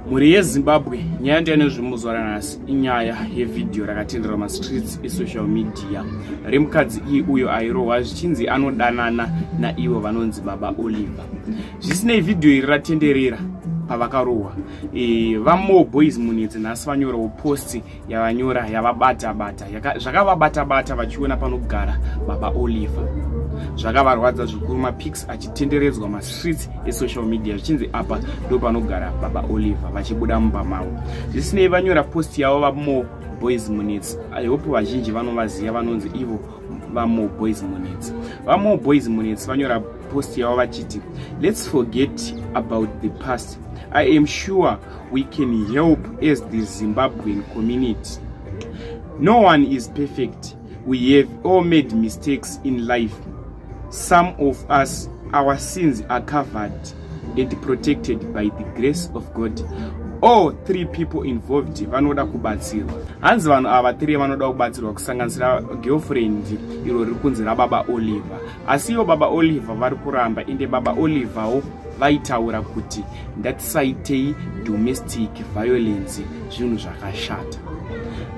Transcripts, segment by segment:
Mhuri yeZimbabwe, nyaya ndiyanezvemuzuva ranhasi inyaya yevhidhiyo rakatendera mastreets esocial media remukadzi iyi uyo airohwa zvichinzi anodanana naivo vanonzi Baba Oliver. Zvisinei, vhidhiyo iri ratenderera pavakarohwa. VaMore Boys Munetsi nhasi vanyorawo post yavanyora yavabata bata, zvakavabata bata vachiona panogara Baba Oliver. Zvakavarwadza zvikuru, mapics achitenderedzwa mastreets esocial media zvichinzi apa ndo panogara Baba Oliver vachibuda mumba mavo. Zvisinei, vanyora post yavo vaMore Boys Munetsi. I hope vazhinji vanovaziva vanonzi ivo vaMore Boys Munetsi. VaMore Boys Munetsi vanyora post yavo vachiti, "Let's forget about the past. I am sure we can help as the Zimbabwean community. No one is perfect. We have all made mistakes in life. Some of us, our sins are covered and protected by the grace of God. All three people involved vanoda kubatsirwa." Hanzi vanhu ava three vanoda kubatsirwa, kusanganisira girlfriend iro riri kunzi raBaba Oliver. Asi ivo Baba Oliver vari kuramba. Ende Baba Oliverwo vaitaura kuti ngatisaitei domestic violence, zvinhu zvakashata.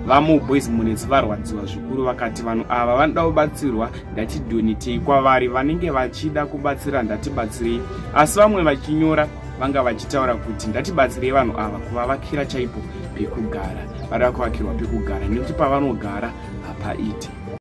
VaMore Boys Munetsi varwadziwa zvikuru, vakati vanhu ava vanoda kubatsirwa, ngatidonatei kwavari vanenge vachida kubatsira, ngatibatsirei. Asi vamwe vachinyora vanga vachitaura kuti ngatibatsirei vanhu ava kuvavakira chaipo pekugara. Vada kuvakirwa pekugara nekuti pavanogara hapaiti.